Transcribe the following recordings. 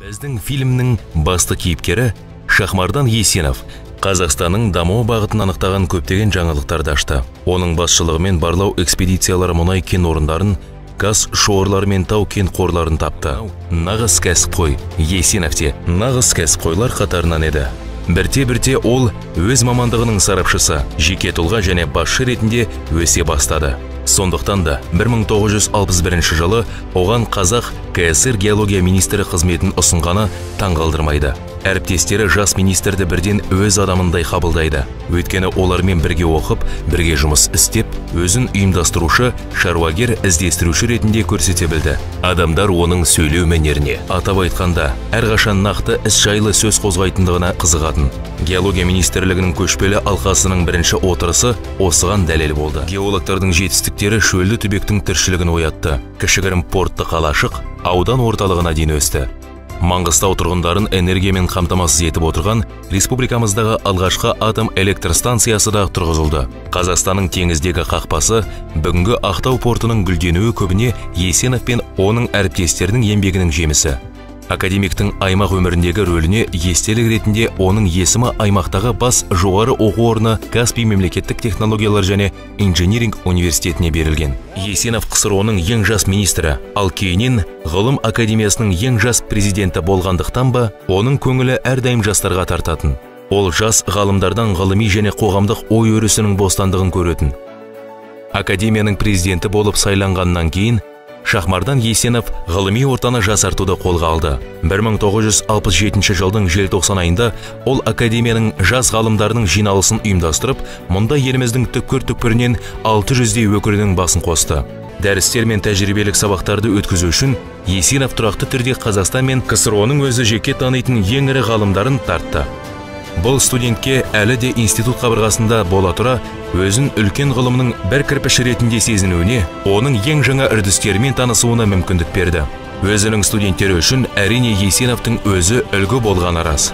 Біздің фильмнің басты кейіпкері Шахмардан Есенов Қазақстанның даму бағытын анықтаған көптеген жаңалықтарды ашты. Оның басшылығымен барлау экспедициялары мұнай кен орындарын, газ шоғырлары мен тау кен қорларын тапты. Нағыз кәсіпқой Есенов те нағыз кәсіпқойлар қатарынан еді. Бірте-бірте ол өз мамандығының сарапшысы, жеке тұлға және басшы ретінде өсе бастады. Сондықтан да 1961 жылы оған Қазақ КСР геология министрі қызметін ұсынғаны таңғалдырмайды. Әріптестері жас министрді бірден өз адамындай қабылдайды. Өйткені олармен бірге оқып, бірге жұмыс істеп, өзін ұйымдастырушы, шаруагер, іздестіруші ретінде көрсете білді. Адамдар оның сөйлеу мәнеріне, атап айтқанда, әрқашан нақты іс жайлы сөз қозғайтындығына қызығатын. Геология министрлігінің көшпелі алқасының бірінші отырысы осыған дәлел болды. Геологтардың жетістіктері шөлді түбектің тіршілігін оятты. Кішігірім портты қалашық аудан орталығына дейін өсті. Маңғыстау тұрғындарын энергиямен қамтамасыз етіп отырған республикамыздағы алғашқы атом электр станциясы да тұрғызылды. Қазақстанның теңіздегі қақпасы бүгінгі Ақтау портының гүлденуі көбіне Есенов пен оның әріптестерінің еңбегінің жемісі. Академиктің аймақ өміріндегі рөліне естелік ретінде оның есімі аймақтағы бас жоғары оқу орны Каспий мемлекеттік технологиялар және инжиниринг университетіне берілген. Есенов КСРО-ның ең жас министрі, ал кейіннен Ғылым академиясының ең жас президенті болғандықтан ба, оның көңілі әрдайым жастарға тартатын. Ол жас ғалымдардан ғылыми және қоғамдық ой өрісінің бостандығын көретін. Академияның президенті болып сайланғаннан кейін Шахмардан Есенов ғылыми ортаны жасартуды қолға алды. 1967 жылдың желтоқсан айында ол академияның жас ғалымдарының жиналысын ұйымдастырып, мұнда еліміздің түкпір-түкпірінен 600-дей өкілінің басын қосты. Дәрістер мен тәжірибелік сабақтарды өткізу үшін Есенов тұрақты түрде Қазақстан мен КСРО-ның өзі жеке танитын ең ірі ғалымдарын тартты. Бұл студентке әлі де институт қабырғасында бола тұра, өзін үлкен ғылымның бір кірпіші ретінде сезінуіне, оның ең жаңа үрдістерімен танысуына мүмкіндік берді. Өзінің студенттері үшін әрине Есеновтің өзі үлгі болғаны рас.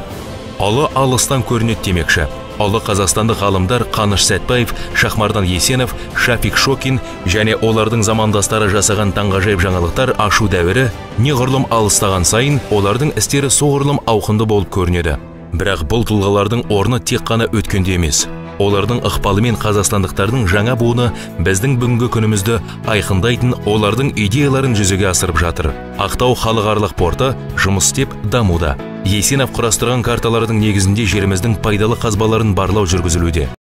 Ұлы алыстан көрінеді демекші. Ұлы қазақстандық ғалымдар Қаныш Сәтбаев, Шахмардан Есенов, Шафик Шокин және олардың замандастары жасаған таңғажайып жаңалықтар ашу дәуірі неғұрлым алыстаған сайын олардың істері соғұрлым ауқымды болып көрінеді. Бірақ бұл тұлғалардың орны тек қана өткенде емес. Олардың ықпалымен қазақстандықтардың жаңа буыны біздің бүгінгі күнімізді айқындайтын олардың идеяларын жүзеге асырып жатыр. Ақтау халықаралық порты жұмыс істеп дамуда. Есенов құрастырған карталардың негізінде жеріміздің пайдалы қазбаларын барлау жүргізілуде.